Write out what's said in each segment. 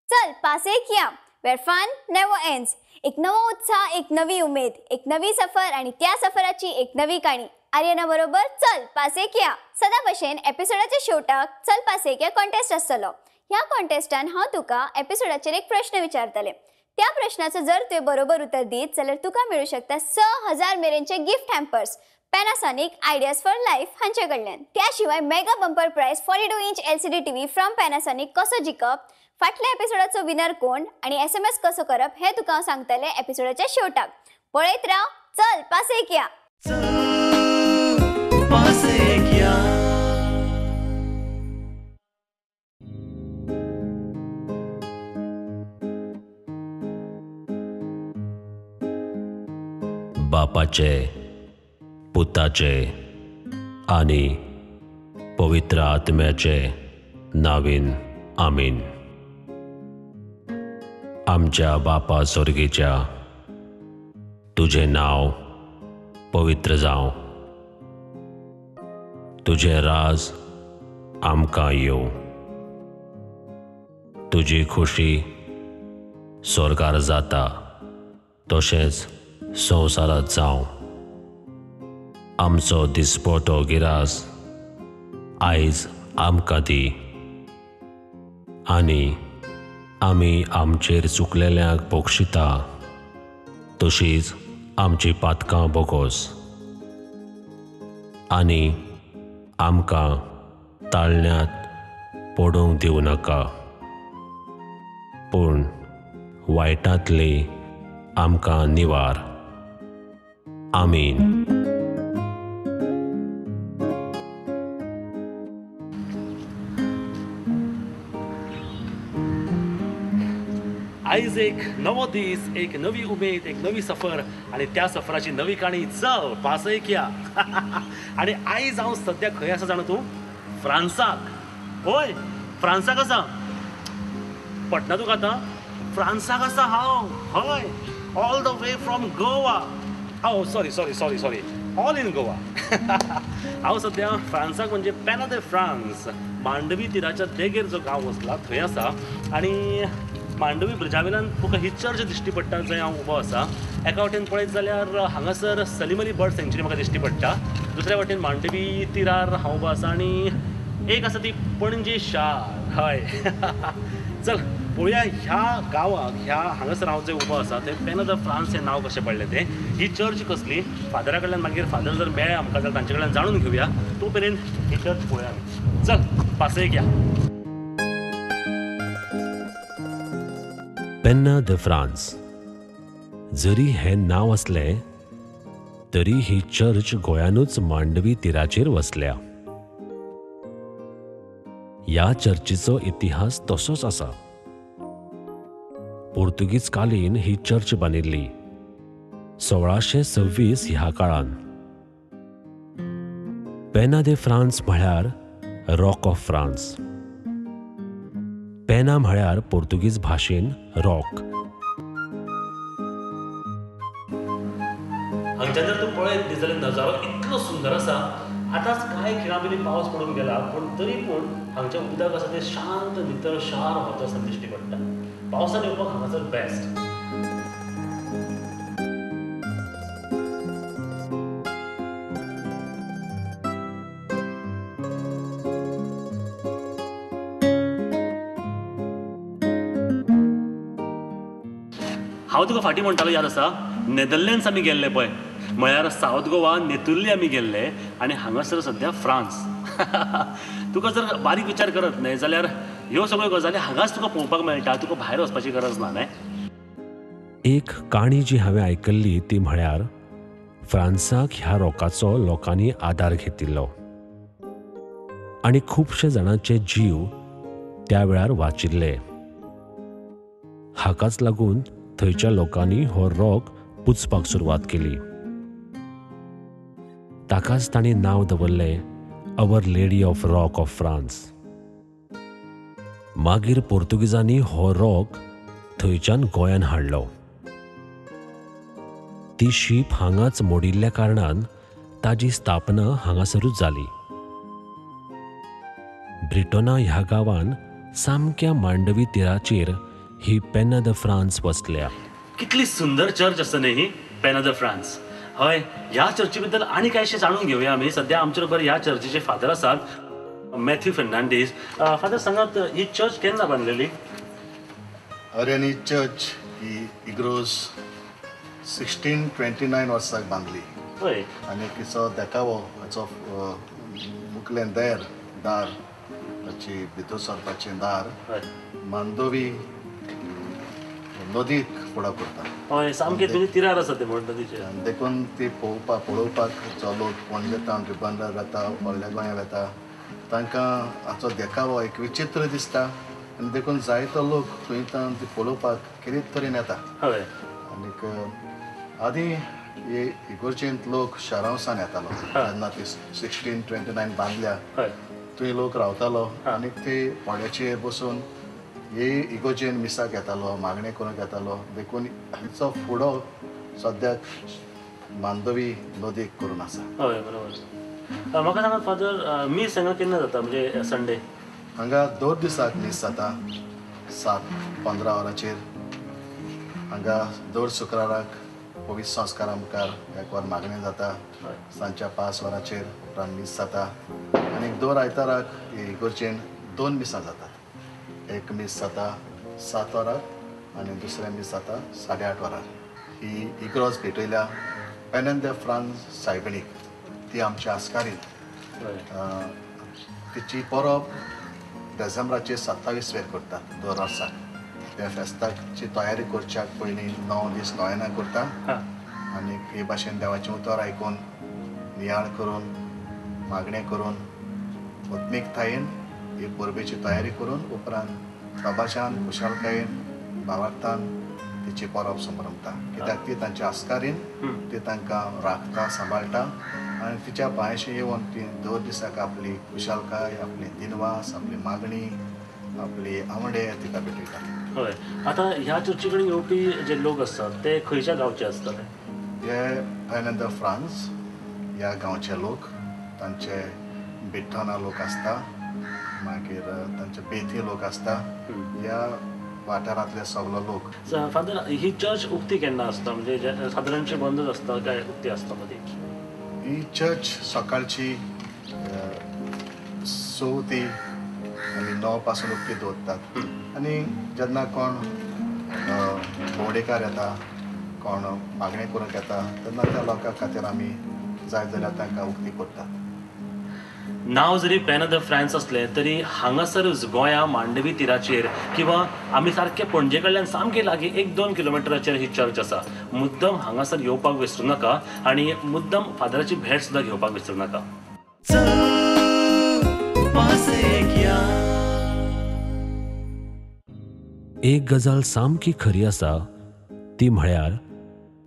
चल पासेक या, wear fun never ends. एक नवो उत्साह, एक नवी उमेद, एक नवी सफर आणि त्या सफराची एक नवी काणी. आर्यना बरोबर चल पासेक या. सदा भशेन एपिसोडाच्या शेवटाक चल पासेक या कॉन्टेस्ट आसतलो. ह्या कॉन्टेस्टान हांव तुका एपिसोडाचेर एक प्रश्न विचारतले. त्या प्रश्नाचो जर तुवें बरोबर उतर दीत जाल्यार तुका मेळूं शकता 6000 मेरेनचे gift hampers Panasonic ideas for life हांचे कडल्यान. त्या शिवाय mega bumper prize 42 inch LCD TV from Panasonic कसो जिखप, फाटल्या एपिसोडाचो विनर कोण आनी SMS कसो करप हें तुका हांव सांगतलें एपिसोडाच्या शेवटाक. पळयत राव चल पासेक या. बापाचे, पुताचे आनी पवित्र आत्म्याचे नावीन आमीन. आमच्या बापा स्वर्गीच्या, तुझे नाव पवित्र जावं, तुझे राज आमकां येवं, तुजी खुशी स्वर्गार जाता तशेंच संवसारांत जावं. आमचो दिसपटो गिरास आयज आमकां दी आनी आमी आमचेर चुकलेल्यांक बक्षिता तशीच आमची पातकां बोगोस आनी आमकां ताळण्यांत पडूंक दिवं नाका, पूण वायटांतली आमकां निवार. आमीन. आयज एक नवो दीस, एक नवी उमेद, एक नवी सफर आनी त्या सफराची नवी काणी चल पासेक या. आनी आयज हांव सद्या खंय आसा जाणा तूं? फ्रांसाक. होय, फ्रांसाक आसा. पटना तुका आतां? फ्रांसाक आसा हांव. हय, all the way from Goa. Oh sorry sorry sorry sorry, all in Goa. हांव सद्या फ्रांसाक, म्हणजे पेना दे फ्रांस, मांडवी तिराच्या देगेर जो गांव वसला थंय आसा. आनी मांडवी ब्रिजा वयल्यान तुका ही चर्च दिश्टी पडटा जंय हांव उबो आसा. एका वटेन पळयत जाल्यार हांगासर सलीम अली बर्ड सँच्युरी म्हाका दिश्टी पडटा, दुसऱ्या वटेन मांडवी तिरार हांव उबो आसा आनी एक आसा ती पणजे शार. हय. चल पळोवया ह्या गांवाक, ह्या हांगासर हांव जंय उबो आसा थंय पेना the France हें नांव कशें पडलें तें, ही चर्च कसली, फादरा कडल्यान मागीर फादर जर मेळ्ळे आमकां जाल्यार तांचे कडल्यान जाणून घेवया. तो मेरेन ही चर्च पळोवया आमी. चल पासेक या. पेन्ना the France जरी हें नांव आसलें तरी ही चर्च गोंयानूच मांडवी तिराचेर वसल्या. ह्या चर्चीचो इतिहास तसोच आसा. पोर्तुगीज कालीन ही चर्च बांदिल्ली 1626 ह्या काळान. पेना दे फ्रांस म्हळ्यार रॉक ऑफ फ्रांस. पेना म्हळ्यार पोर्तुगीज भाशेन रॉक. हांगच्यान जर तूं पळयत जाल्यार नजारो इतलो सुंदर आसा. आतांच कांय खिणां पयलीं पावस पडून गेला, पूण तरी पूण हांगचें उदक आसा तें शांत नितळ शार वता आसतना दिश्टी पडटा. पावसान येवपाक हांगासर बेस्ट. हांव तुका फाटीं म्हणटालो याद आसा, नेदरलँड्स आमी गेल्ले पळय, म्हळ्यार सावथ गोवा नेतुर्ली आमी गेल्ले आनी हांगासर सद्या फ्रांस. तुका जर बारीक विचार करत न्हय जाल्यार ह्यो सगळ्यो गजाली हांगाच तुका पळोवपाक मेळटा, तुका भायर वचपाची गरज ना. न्हय, एक काणी जी हांवें आयकल्ली ती म्हळ्यार फ्रांसाक ह्या रॉकाचो लोकांनी आदार घेतिल्लो आनी खुबशे जाणांचे जीव त्या वेळार वाचिल्ले. हाकाच लागून थंयच्या लोकांनी हो रॉक पुजपाक सुरवात केली. ताकाच तांणी नांव दवरलें our lady of rock of France. मागीर पोर्तुगीजांनी हो रॉक थंयच्यान गोंयान हाडलो. ती शीप हांगाच मोडिल्ल्या कारणान ताजी स्थापना हांगासरूच जाली. ब्रिटोना ह्या गांवान सामक्या मांडवी तिराचेर ही पेना the France वसल्या. कितली सुंदर चर्च आसा न्ही ही पेना the France. हय, ह्या चर्ची बद्दल आनी कांयशें जाणून घेवया आमी. सद्या आमचे बरोबर ह्या चर्चीचे फादर आसात, मॅथ्यू फर्नांडीस. फादर सांगात, ही चर्च केन्ना बांदलेली? आर्यन, ही चर्च ही इग्रोज 1629 वर्साक बांदली. हय. आनी तिचो देखावो, हाचो मुखलें देर दार, ताची भितर सरपाचें दार मांडवी नदीक फुडो करता. हय, सामकें तुमी तिरार आसा ते म्हण नदीचेर. आनी देखून ती पळोवपाक जो लोक पणजे तावन रिबंदर वेता, व्हडल्या गोंया वेता, तांकां हाचो देखावो एक विचित्र दिसता आनी देखून जायतो लोक थंय तावन ती पळोवपाक खेरीत तरेन येता. हय. आनीक आदीं हे इगोर्जेंत लोक शारां सावन येतालो. जेन्ना ती 1629 बांदल्या थंय लोक रावतालो आनी ते व्हड्याचेर बसून हे इगोर्जेन मिसाक येतालो, मागणें करूंक येतालो. देखून हाचो फुडो सद्याक मांडवी नदीक करून आसा. हय, बरोबर. म्हाका सांगात फादर, मीस हांगा केन्ना जाता, म्हणजे संडे? हांगा दर दिसाक मीस जाता 7:15 वरांचेर. हांगा दर शुक्राराक पवित्र संस्कारा मुखार एक वर मागणें जाता सांजच्या 5 वरांचेर, उपरांत मीस जाता. आनी दर आयताराक इगोर्जेन 2 मिसां जातात. एक मीस जाता 7 वरांक आनी दुसरें मीस जाता 8:30 वरार. ही इग्रोज भेटयल्या पेनन the France सायबिणीक, ती आमची आस्कारीन. तिची परब डिसेंबराचे 27 वेर करतात दर वर्साक. त्या फेस्ताची तयारी करच्याक पयलीं 9 दीस नोयनां करता आनी हे भाशेन देवाचें उतर आयकून, नियाळ करून, मागणें करून, आत्मीकतायेन ही परबेची तयारी करून उपरांत दबाज्यान, खुशालकायेन, भावार्थान तिची परब संभ्रमता. कित्याक ती तांची आस्कारीन, ती तांकां राखता, सांबाळटा आनी तिच्या पांयशी येवन ती दर दिसाक आपली खुशालकाय, आपली दिनवास, आपली मागणी, आपली आवडे तिका भेटयता. हय. आतां ह्या चर्ची कडेन येवपी जे लोक आसतात ते खंयच्या गांवचे आसतात? हे पेना the France ह्या गांवचे लोक, तांचे बिठ्ठोना लोक आसता, मागीर तांचे बेती लोक आसता, ह्या वाठारांतले सगलो लोक. फादर, ही चर्च उक्ती केन्ना आसता, म्हणजे सादारणशी बंदच आसता काय उक्ती आसता मदीं? ही चर्च सकाळची 6 ते आनी 9 पासून उक्ती दवरतात. आनी जेन्ना कोण भोंवडेकार येता, कोण मागणें करूंक येता, तेन्ना त्या लोकां खातीर आमी जाय जाल्यार तांकां उक्ती करतात. नांव जरी पेना the France असलें तरी हांगासरच गोंया मांडवी तिराचेर किंवा आमी सारके पणजे कडल्यान सामके लागीं 1-2 किलोमिटराचेर ही चर्च आसा. मुद्दम हांगासर येवपाक विसरूं नाका आनी मुद्दम फादराची भेट सुद्दां घेवपाक विसरूं नाका. एक गजाल सामकी खरी आसा, ती म्हळ्यार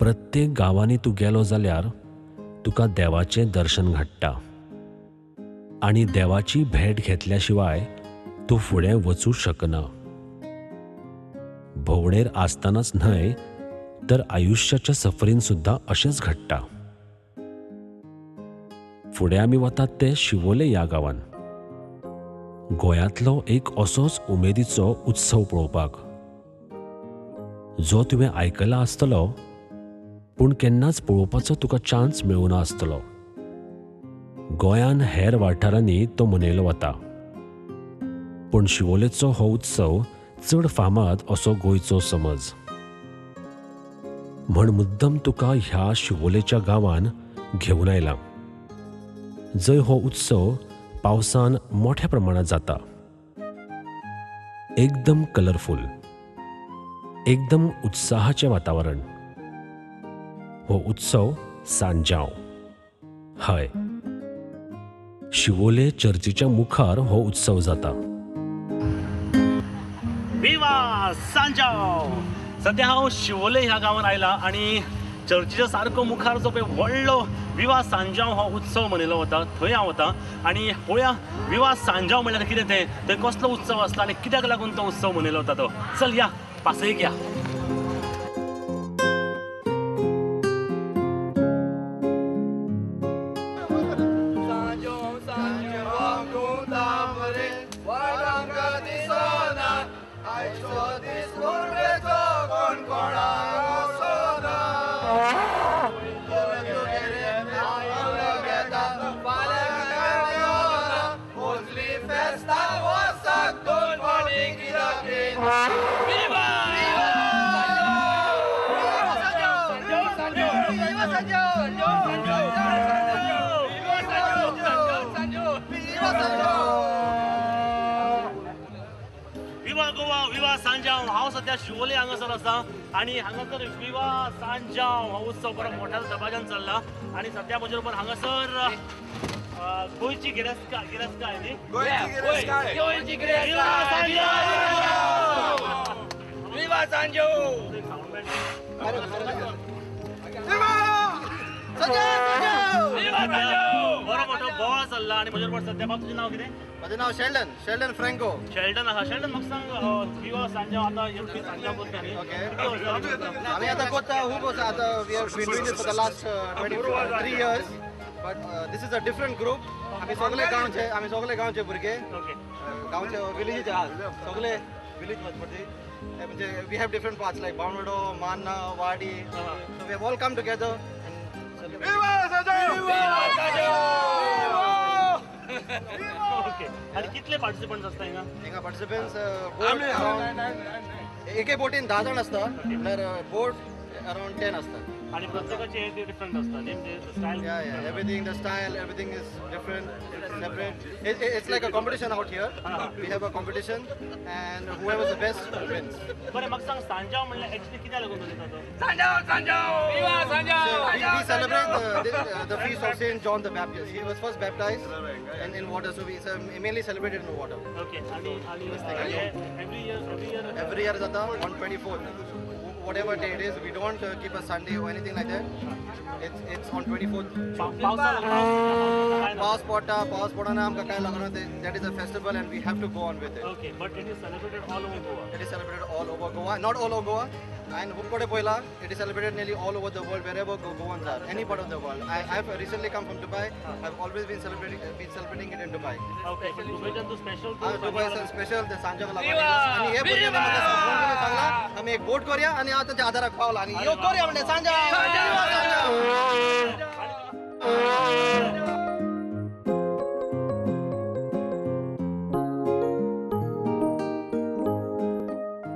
प्रत्येक गांवांनी तूं गेलो जाल्यार तुका देवाचें दर्शन घडटा आनी देवाची भेट घेतल्या शिवाय तूं फुडें वचूं शकना. भोंवडेर आसतनाच न्हय तर आयुश्याच्या सफरीन सुद्दां अशेंच घडटा. फुडें आमी वतात ते शिवोले ह्या गांवान, गोंयांतलो एक असोच उमेदीचो उत्सव पळोवपाक, जो तुवें आयकला आसतलो पूण केन्नाच पळोवपाचो तुका चान्स मेळूना आसतलो. गोंयान हेर वाठारांनी तो मनयलो वता, पूण शिवोलेचो हो उत्सव चड फामाद असो गोंयचो समज. म्हण मुद्दम तुका ह्या शिवोलेच्या गांवान घेवन आयला, जंय हो उत्सव पावसान मोठ्या प्रमाणात जाता. एकदम कलरफूल, एकदम उत्साहाचें वातावरण. हो उत्सव सांजाव. हय, शिवोले चर्चीच्या मुखार हो उत्सव जाता. विवा सांजाव. सद्या हांव शिवोले ह्या गांवान आयला आनी चर्चीच्या सारको मुखार जो पळय व्हडलो विवा सांजाव हो उत्सव मनयलो वता थंय हांव वता आनी पळोवया विवा सांजाव म्हणल्यार कितें तें, थंय कसलो उत्सव आसता आनी कित्याक लागून तो उत्सव मनयलो वता तो. चल या पासयेक या. विवा सांजाव. हांव सद्या शिवोले हांगासर आसा आनी हांगासर विवा सांजाव हो उत्सव बरो मोठ्या दबाज्यान चल्ला आनी सद्या म्हजे बरोबर हांगासर गोंयची गिरेस्तकाय गिरेस्तकाय न्ही, गोंयची गिरेस्तकाय विवा सांजाव. बरो मोठो बोवाळ चल्ला आनी म्हजे बरोबर सद्या बाब, तुजें नांव कितें? म्हजें नांव शेल्डन, शेल्डन फ्रँको. शेल्डन आसा. शेल्डन म्हाका सांग, विवा सांजाव आतां येवपी सांजाव करता न्ही, आमी आतां करता खूब वर्सां. आतां we have been doing this for the last 23 years, but this is a different group. आमी सगळे गांवचे, आमी सगळे गांवचे भुरगे, गांवचे विलेजीचे आहा सगळे विलेज मदीं. म्हणजे we have different parts like Bavandwado, Manna, Wadi, so we have all come together. Okay, आनी कितले पार्टिसिपंट्स आसता हिंगा? हिंगा पार्टिसिपंट्स एके बोटीन 10 जाण आसता, म्हणल्यार बोट अरावंड 10 आसता. आनी प्रत्येकाचे हे डिफरंट आसता न्ही, म्हणजे style? Yeah, yeah, everything, the style, everything is different, separate. It's like a competition out here. We have a competition and whoever is the best wins. बरें, म्हाका सांग, सांजाव म्हणल्यार एक्चुअली कित्याक लागून मनयता तो? सांजाव, सांजाव, विवा Sanjao. We celebrate the feast of Saint John the Baptist. He was first baptized in water, so we mainly celebrate it in water. Okay, आणि आणि every year, every year, every year जाता on 24th. Whatever day it is, we don't keep a Sunday or anything like that. It's on 24th. Paus pota, paus pota na amka kai lagna. That is a festival and we have to go on with it. Okay, but it is celebrated all over Goa. It is celebrated all over Goa, not all over Goa. And Hukkode Poila, it is celebrated nearly all over the world, wherever Goans are, any part of the world. I've recently come from Dubai. I've always been celebrating it in Dubai. Okay, but Dubai to special. Dubai is special. The Sanjav लागून. आणि हे भुरग्यांनी म्हाका phone करून सांगला, आमी एक बोट करूया आनी हांव तांच्या आदाराक पावला आनी यो करूया म्हणलें सांजाव.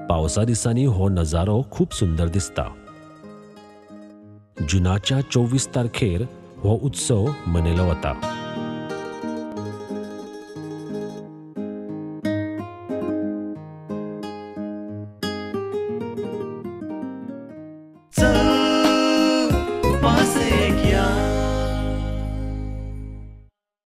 पावसा दिसांनी हो नजारो खूब सुंदर दिसता. जुनाच्या 24 तारखेर हो उत्सव मनयलो वता.